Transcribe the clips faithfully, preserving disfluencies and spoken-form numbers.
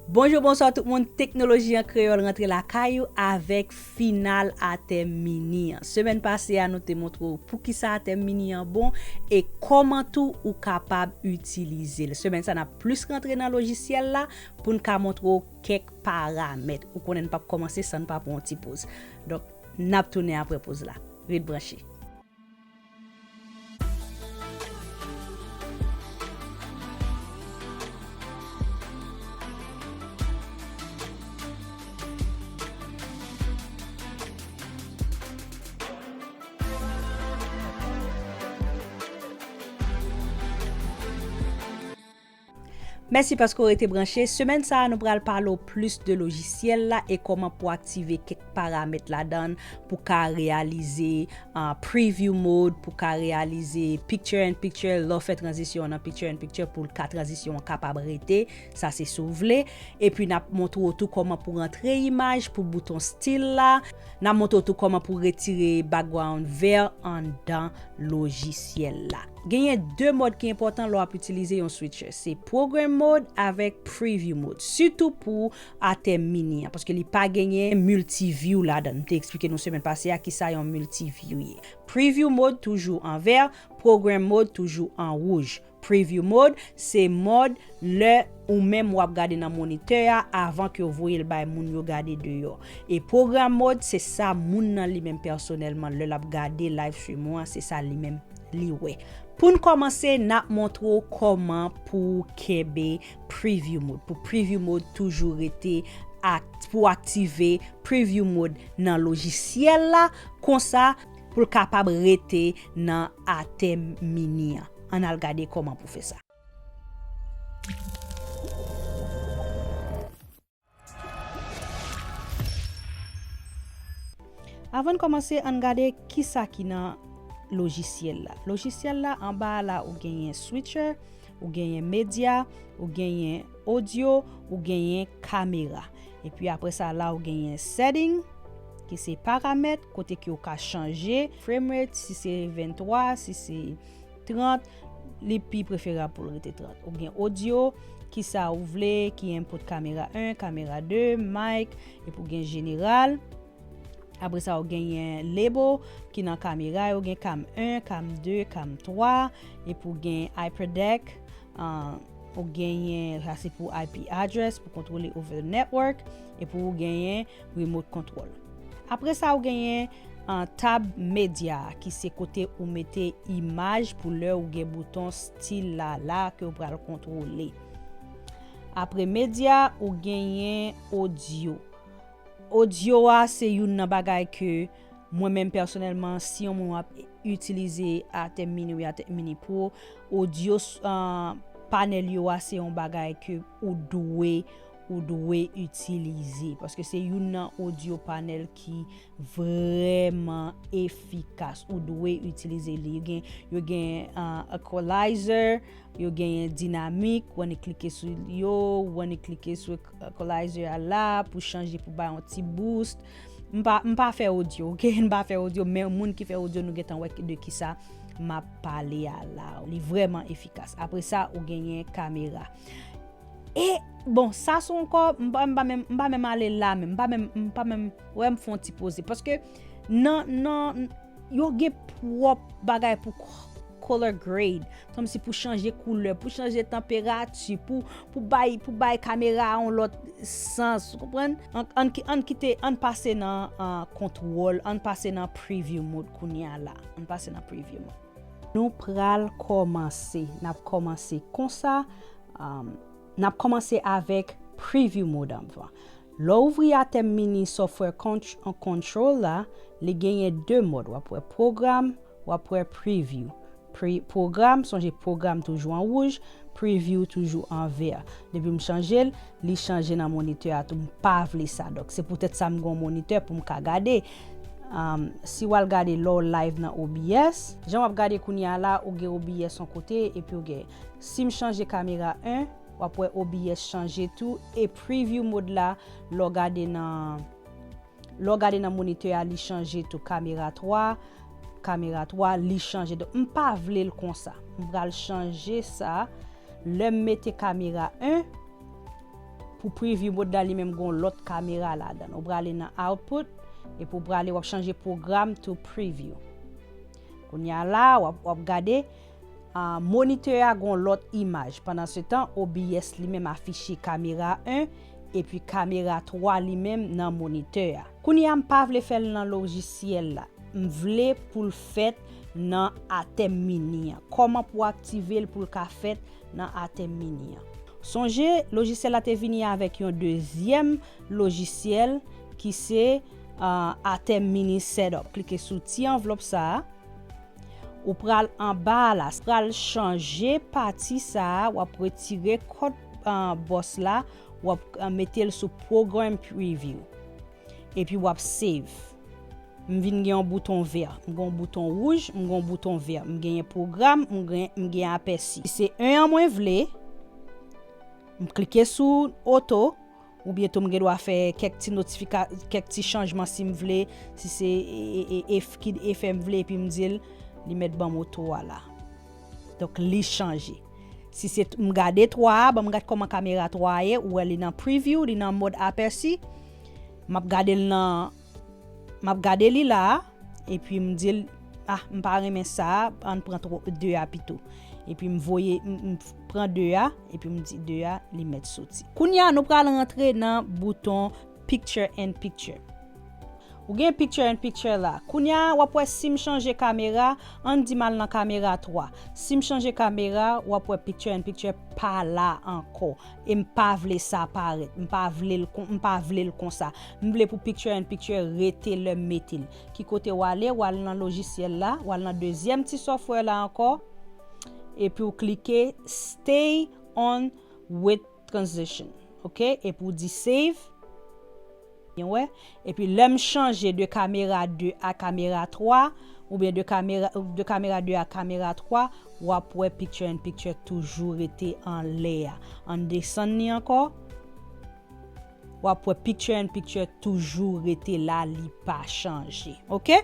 Bonjou, bonswa tout moun. Teknoloji an Kreyòl rantre lakay ou avèk final Atem Mini an. Semèn pase a, nou te montre w poukisa Atem Mini an bon e kòman tou ou kapab itilize l. Semèn sa, n ap plis rantre nan lojisyèl la pou n ka montre w kèk paramèt. Ou konnen n p ap kòmanse san n pa pran yon ti poz. Donk, n ap tounen apre poz la. Ret branche. Mèsi paske w rete branche. Semèn sa a, nou pral pale w plis de lojisyèl la e kòman pou aktive kèk paramèt ladan l pou ka reyalize, ah, preview mode, pou ka reyalize picture in picture, lè w fè tranzisyon an nan picture in picture pou l ka, tranzisyon an kapab rete, sa se si w vle. Epi n ap montre w tou kòman pou rantre imaj pou bouton stil la. N ap montre w tou kòman pou retire background vè anndan lojisyèl la. Genyen de mòd ki enpòtan lè w ap itilize yon switcher. Se program mode avèk preview mode. Sitou pou Atem Mini an, paske li pa genyen multi view ladan l. M te eksplike nou semèn pase a kisa yon multi view ye. Preview mode toujou an vè, program mode toujou an wouj. Preview mode, se mòd lè ou menm w ap gade nan monitè a avan ke w voye l bay moun yo gade deyò. E program mode, se sa moun nan li menm pèsonèlman, lè l ap gade live stream ou an, se sa li menm li wè. Pou n kòmanse, n ap montre w kòman pou w kenbe preview mode. Pou preview mode toujou rete ak-, pou w aktive preview mode nan lojisyèl la, konsa pou l kapab rete nan Atem Mini an. Ann al gade kòman pou fè sa. Avan n kòmanse, ann gade kisa ki nan lojisyèl la. Lojisyèl la, anba a la, ou genyen switcher, ou genyen medya, ou genyen odyo, ou genyen kamera. Epi apre sa, la, ou genyen setting, ki se paramèt, kote ke ou ka chanje frame rate, si se venntwa, si se trant, li pi preferab pou l rete trant. Ou gen odyo, kisa ou vle, ki input kamera en, kamera de, mic, epi ou gen jeneral. Apre sa, ou genyen label ki nan kamera yo, gen cam en, cam de, cam twa, epi ou gen hyperdeck, ah, ou genyen, sa se pou I P address, pou kontwole over the network, epi ou genyen remote control. Apre sa, ou genyen, ah, tab medya, ki se kote ou mete imaj pou lè ou gen bouton stil la, la ke ou pral kontwole. Apre medya, ou genyen odyo. Odyo a se youn nan bagay ke mwen menm pèsonèlman, si yon moun ap itilize Atem Mini ou Atem Mini Pro, odyo s-, ah, panèl yo a se yon bagay ke ou dwe, ou dwe itilize. Paske se youn nan odyo panèl ki vrèman efikas. Ou dwe itilize li. Yo gen, yo gen, ah, equalizer, yo genyen dinamik, ou annik klike sou yo, ou annik klike sou equalizer a la pou chanje, pou bay yon ti boost. M pa, m pa fè odyo, oke? M pa fè odyo, men moun ki fè odyo, nou gentan wè de kisa m ap pale a la. Li vrèman efikas. Apre sa, ou genyen kamera. E, bon, sa se ankò, m pa, m pa menm, m pa menm ale la menm, m pa menm, m pa menm, wè, m fè yon ti poze. Paske nan, nan, yo gen pwòp bagay pou k-, color grade. Kòmsi pou chanje koulè, pou chanje tanperati, pou, pou bay, pou bay kamera a yon lòt sans, ou konprann? Ann, ann ki-, ann kite, ann pase nan, ah, kontwòl, ann pase nan preview mode kounye a la. Ann pase nan preview mode. Nou pral kòmanse. N ap kòmanse konsa. Um, n ap kòmanse avèk preview mode anvan. Lè w ouvri Atem Mini Software Contr-, Control la, li genyen de mòd. W ap wè pwogram, w ap wè preview. Pre-, pwogram, sonje pwogram toujou an wouj, preview toujou an vè. Depi m chanje l, li chanje nan monitè a tou. M pa vle sa. Donk, se poutèt sa m gen yon monitè pou m ka gade. Um, si w al gade lè w live nan O B S, jan w ap gade kounye a la, ou gen O B S yon kote, epi ou gen, si m chanje kamera en, w ap wè O B S chanje tou, e preview mode la, lè w gade nan, lè w gade nan monitè a, li chanje tou, kamera twa, kamera twa, li chanje. Donk, m pa vle l konsa. M pral chanje sa. Lè m mete kamera en, Pou preview mode la, li menm gon lòt kamera ladan. Ou prale nan output, epi ou prale, w ap chanje program to preview. Kounye a la, w ap, w ap gade, ah, monitè a gon lòt imaj. Pandan se tan, O B S li menm afiche kamera en, epi kamera twa li menm nan monitè a. Kounye a, m pa vle fè l nan lojisyèl la. M vle pou l fèt nan Atem Mini an. Kòman pou aktive l pou l ka fèt nan Atem Mini an? Sonje, lojisyèl la te vini avèk yon dezyèm lojisyèl ki se, ah, Atem Mini Setup. Klike sou ti anvlòp sa a. Ou pral anba a la, pral chanje pati sa a, w ap retire kòd, ah, bòs la, w ap, ah, mete l sou Program Preview. Epi w ap save. M vin gen yon bouton vè, m gen yon bouton wouj, m gen yon bouton vè, m genyen pwogram, m gen, m gen apèsi. Si se en an mwen vle, m klike sou oto, oubyen tou m gen dwa fè kèk ti notifika-, kèk ti chanjman si m vle, si se e, e, e, ef-, ki efè m vle, epi m di l, li mèt ban m oto a la. Donk, li chanje. Si se t-, m gade twa a, ban m gad kòman kamera twa a ye, ou wè li nan preview, li nan mòd apèsi. M ap gade l nan, m ap gade li la a, epi m di l, ah, m pa renmen sa a, ann pran twa, de a pito. Epi m voye, m, m pran de a, epi m di de a, li mèt soti. Kounye a, nou pral rantre nan bouton Picture in Picture. Ou gen Picture in Picture la. Kounye a, w ap wè si m chanje kamera, ann di m al nan kamera twa. Si m chanje kamera, w ap wè Picture in Picture pa la ankò. E m pa vle sa parèt. M pa vle l kon-, m pa vle l konsa. M vle pou Picture in Picture rete lè m mete l. Ki kote w ale? W al nan lojisyèl la, w al nan dezyèm ti software la ankò. Epi w klike Stay on with transition. Oke? Epi w di save. Byen wè. Epi lè m chanje de kamera de a kamera twa, oubyen de kamera, de kamera de a kamera twa, w ap wè Picture in Picture toujou rete anlè a. Ann desann li ankò. W ap wè Picture in Picture toujou rete la, li pa chanje. Oke?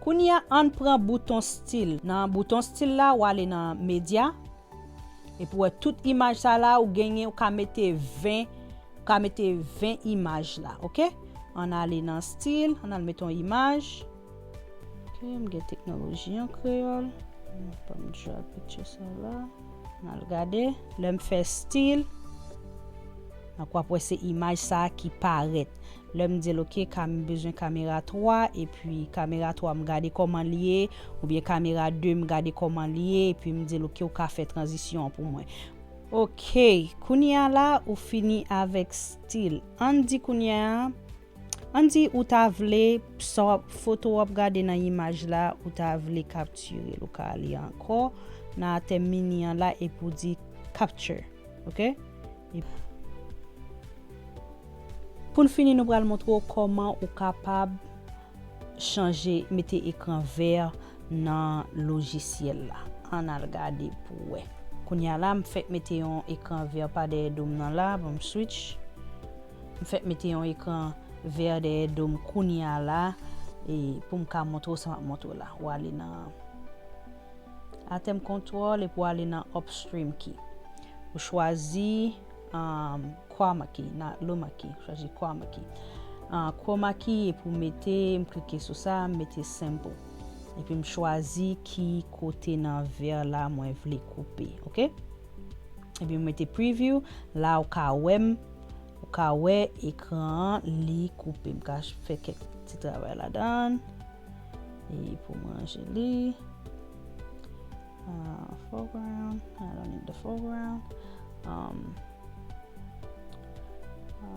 Kounye a, ann pran bouton Still. Nan bouton Still la, w ale nan Media. Epi w wè tout imaj sa la, ou genyen, ou ka mete ven, ou ka mete ven imaj la, oke? Ann ale nan Still, ann al mete yon imaj. Oke, m gen teknoloji an kreyòl. Ban m drag picture sa la. Ann al gade. Lè m fè Still, donk w ap wè se imaj sa a ki parèt. Lè m di l, oke, ka, m bezwen kamera twa, epi kamera twa m gade kòman li ye, oubyen kamera de m gade kòman li ye, epi m di l, oke, ou ka fè tranzisyon an pou mwen. Oke, kounye a la, ou fini avèk Still. Ann di kounye a, ann di ou ta vle, sa w ap, foto w ap gade nan imaj la, ou ta vle kaptire l, ou ka ale ankò nan Atem Mini an la, epi w di Capture. Oke? E pou n fini, nou pral montre w kòman ou kapab chanje, mete ekran vè nan lojisyèl la. Ann al gade pou w wè. Kounye a la, m fèk mete yon ekran vè pa dèyè do m nan la. Bon, m switch. M fèk mete yon ekran vè dèyè do m kounye a la. E pou m ka montre w sa m ap montre w la. Ou ale nan Atem Control epi w ale nan Upstream Key. Ou chwazi, um, Chroma Key, nan Luma Key, chwazi Chroma Key. Ah, Chroma Key epi w mete, m klike sou sa, m mete Sample. Epi m chwazi ki kote nan vè la mwen vle koupe, oke? Epi m mete Preview, la ou ka wè m, ou ka wè ekran an, li koupe. M ka fè kèk ti travay ladan. E pou m ranje li. Ah, foreground. I don't need the foreground. Um,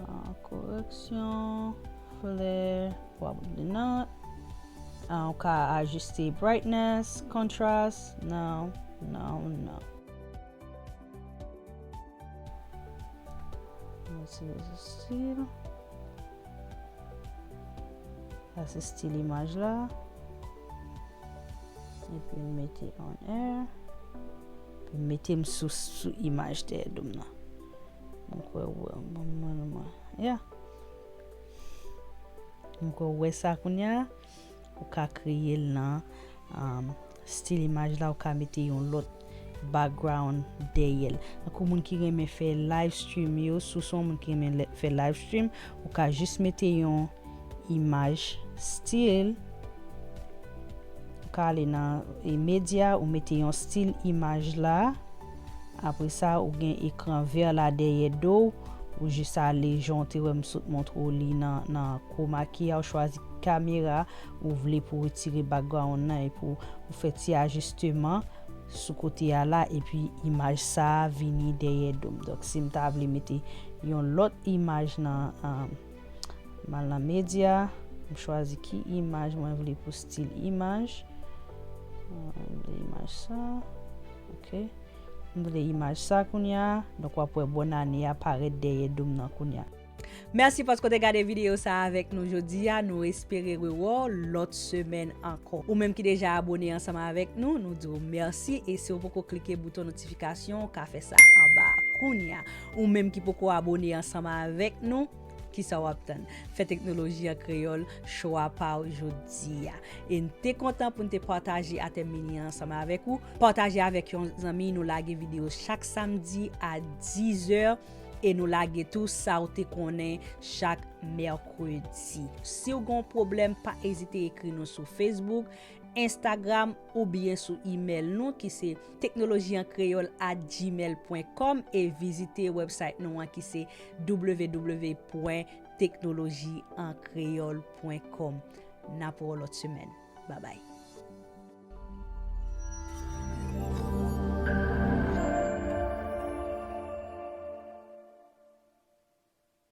ah, koreksyon. Flare. Probably not. Ah, ou ka ajiste brightness, contrast. No, no, no. Mwen se stil. Sa se stil imaj la. Epi m mete on air. Epi m mete m sou, sou imaj dèyè do m nan. M kwè w wè, mwen, mwen, mwen. Yeah. M kwè w wè sa kounye a. Ou ka kreye l nan, um, stil imaj la, ou ka mete yon lòt background dèyè l. Tankou moun ki renmen fè live stream yo, si w se yon moun ki renmen fè live stream, ou ka jis mete yon imaj stil. Ou ka ale nan e medya, ou mete yon stil imaj la. Apre sa, ou gen ekran vè la dèyè do w. Ou jis ale, jan w te wè m sot montre w li nan, nan chroma key a, ou chwazi kamera ou vle pou retire background nan, epi ou fè ti ajisteman sou kote a la, epi imaj sa a vini dèyè do m. Donk, si m ta vle mete yon lòt imaj nan, um, m al nan medya, m chwazi ki imaj mwen vle pou stil imaj. Uh, m vle imaj sa. Ok. M vle imaj sa kounye a. Donk, w ap wè bòn ane a parèt dèyè do m nan kounye a. Mèsi paske w te gade videyo sa a avèk nou jodi a. Nou espere rewè w lòt semèn ankò. Ou menm ki deja abone ansanm avèk nou, nou di w mèsi. E si w poko klike bouton notifikasyon, w ka fè sa anba a kounye a. Ou menm ki poko abone ansanm avèk nou, kisa w ap tann? Fè Teknoloji an Kreyòl chwa pa w jodi a. E n te kontan pou n te pataje Atèm Mini an ansanm avèk ou. Pataje avèk yon zanmi, nou lage videyo chak samdi a diz è. E nou lage tou sa w te konnen chak mèkredi. Si w gen yon pwoblèm, pa ezite ekri nou sou Facebook, Instagram oubyen sou imèl nou ki se teknoloji an kreyòl at gmail pwen kòm e vizite website nou an ki se w w w pwen teknoloji an kreyòl pwen kòm. N ap wè w lòt semèn. Babay.